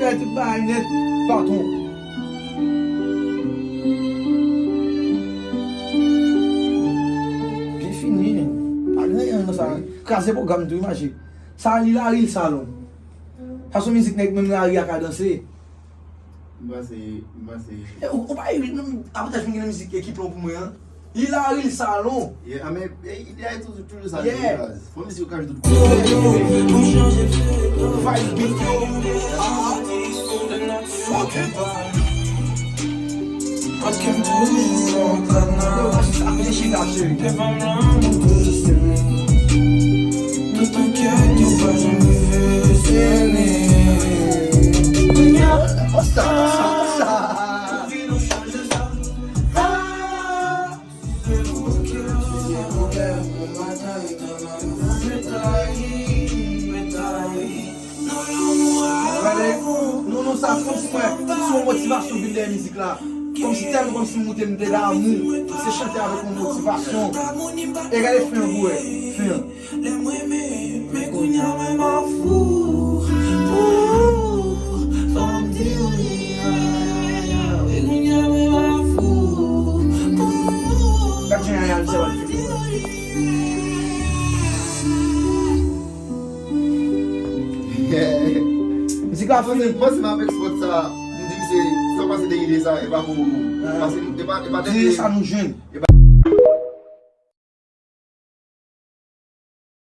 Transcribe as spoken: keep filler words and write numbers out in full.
Tout bagay nèt, patwon. Byen fini. Pa gen anyen nan sa. Kraze pwogram tou, wi, mache. Sa, Lil Laril Salon. Sa se yon mizik nèg menm lari a ka danse. M panse, m panse. E, ou, ou pa ri, non, avantaj mwen gen nan mizik ekip lan pou mwen an. Lil Laril Salon. Yeah, I mean, e, ide a toujou, toujou sa, yeah. Fò mizik yo ka jwe tout kote. Vibe beat yo. Fuck it. Yo, achte chita, cheri. Konsa, konsa, konsa. Gade, non, non, sa fòs mwen, se yon motivasyon vin dèyè mizik la. Kòmsi tèlman kòmsi m moute m te damou. Se chante avèk yon motivasyon. E gade fen an pou wè. Fen an. Lè m renmen, men kounye a menm ap fou pou ou. Fò m di w li, wi, kounye a menm ap fou pou ou. Gad jan Yaya Michel ap fini. Mizik la fini. Panse m avèk spòt sa, m di misye, sa pase de ide sa, e pa pou ou. Paske e pa, e pa de ide sa nou jwenn.